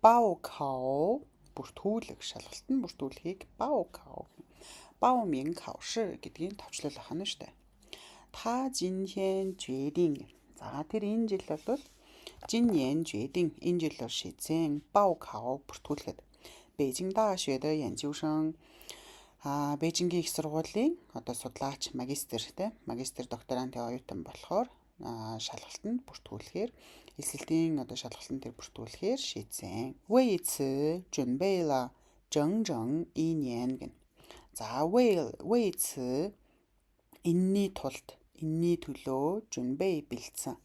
报考 бүртгүүлэх, шалгалтанд бүртгүүлэхийг 报考. 报名考试 гэдгийн товчлол ахна штэ. 他今天决定. За тэр энэ жил бол 今年决定 энэ жил бол шийдсэн 报考 бүртгүүлэхэд 北京大学的研究生 Бээжингийн их сургуулийн одоо судлаач магистр тий магистр докторантын оюутан болохоор шалгалтанд бүртгүүлэхээр элсэлтийн одоо шалгалтанд тэр бүртгүүлэхээр шийдсэн. 为此准备了整整一年 гэнэ. За 为此 энэний тулд энэний төлөө 准备 бэлдсэн.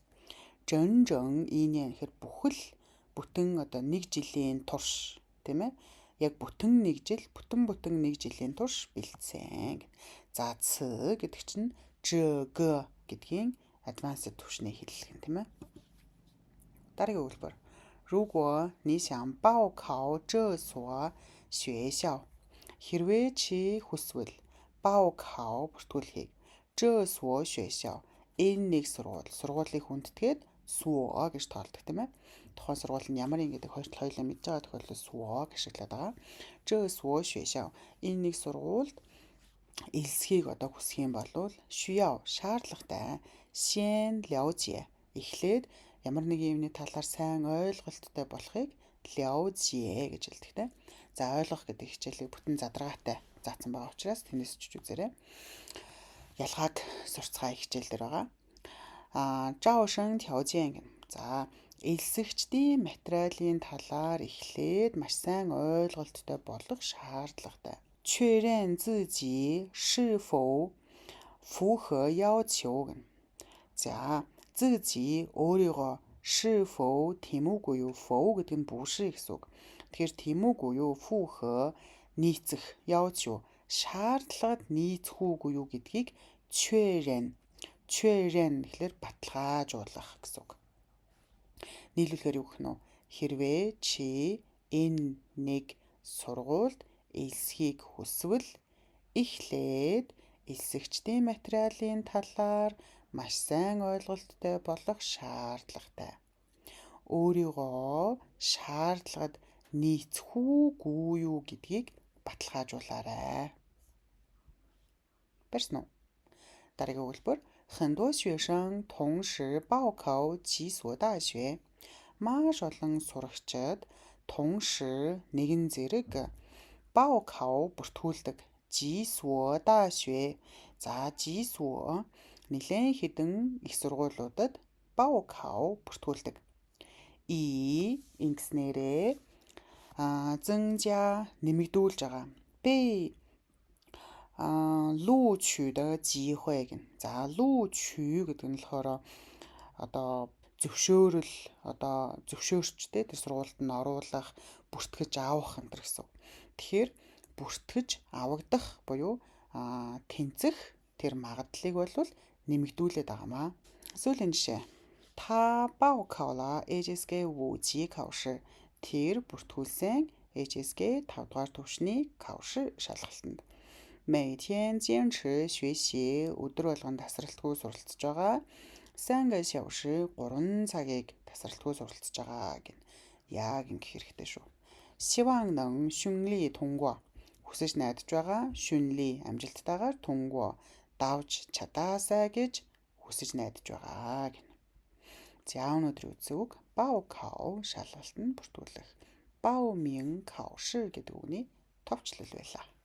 整整一年 гэхээр бүхэл бүтэн одоо нэг жилийн турш тийм ээ. Яг бүтэн нэг жил, бүтэн нэг жилийн турш бэлдсэн. За 此 гэдэг чинь 这个 гэдгийн advanced түвшний хэллэг нь тийм ээ. Дараагийн өгүүлбэр. 如果你想报考这所学校 хэрвээ чи хүсвэл 报考 бүртгүүлэхийг 这所学校 энэ нэг сургууль сургуулийг хүндэтгээд 所 гэж тоолдог тийм ээ. Тухайн сургууль нь ямар юм гэдэг хоёр тал хоёулаа мэдж байгаа тохиолдолд 所 гэж ашиглаад байгаа. 这所学校 энэ нэг сургуульд элсэхийг одоо хүсэх юм бол 需要 шаардлагатай 先了解 эхлээд ямар нэгэн юмны талаар сайн ойлголттой болохыг 了解 гэж хэлдэг те. За ойлгох гэдэг хичээлийг бүтэн задаргаатай заасан байгаа учраас тэрнээс ч үзээрэй. Ялгааг сурцгаа хичээл дээр байгаа. 招生条件 гэнэ. За элсэгчдийн материалын талаар эхлээд маш сайн ойлголттой болох шаардлагатай. 确认自己是否符合要求 гэнэ. За 自己 өөрийгөө 是否 тийм үгүй юу? 否 гэдэг нь 不是 гэсэн үг. Тэгэхээр тийм үгүй юу? 符合 нийцэх 要求 шаардлагад нийцэх үгүй юу гэдгийг 确认确认 гэхлээр баталгаажуулах гэсэн үг. Нийлүүлэхээр юу гэх нь вэ? Хэрвээ чи энэ нэг сургуульд элсэхийг хүсвэл эхлээд элсэгчдийн материалын талаар маш сайн ойлголттой болох шаардлагатай. Өөрийгөө шаардлагад нийцэх үгүй юу гэдгийг баталгаажуулаарай. Барьсан уу? Дараагийн өгүүлбэр 很多学生同时报考几所大学. Маш олон сурагчид 同时 нэгэн зэрэг 报考 бүртгүүлдэг. 几所大学. За 几所 нэлээн хэдэн их сургуулиудад 报考 бүртгүүлдэг. 以 ингэснээрээ 增加 нэмэгдүүлж байгаа. 被 录取的机会 гэнэ. За 录取 гэдэг нь болохоор одоо зөвшөөрөл одоо зөвшөөрчтэй тэр сургуульд нь оруулах, бүртгэж авах энэ гэсэн үг. Тэгэхээр бүртгэж авагдах буюу тэнцэх тэр магадлалыг бол нэмэгдүүлээд байгаа маа. Сүүлийн жишээ. 他报考了 HSK 5级考试. Тэр бүртгүүлсэн HSK 5 дугаар түвшний 考试 шалгалтанд. 每天坚持学习 өдөр болгон тасралтгүй суралцж байгаа. 3个小时 3 цагийг тасралтгүй суралцж байгаа гэнэ. Яг ингэх хэрэгтэй шүү. 希望能顺利通过 хүсэж найдаж байгаа 顺利 амжилттайгаар 通过 давж чадаасай гэж хүсэж найдаж байгаа гэнэ. За өнөөдрийн үздэн үг 报考 шалгалтанд бүртгүүлэх. 报名考试 гэдэг үгний товчлол байлаа.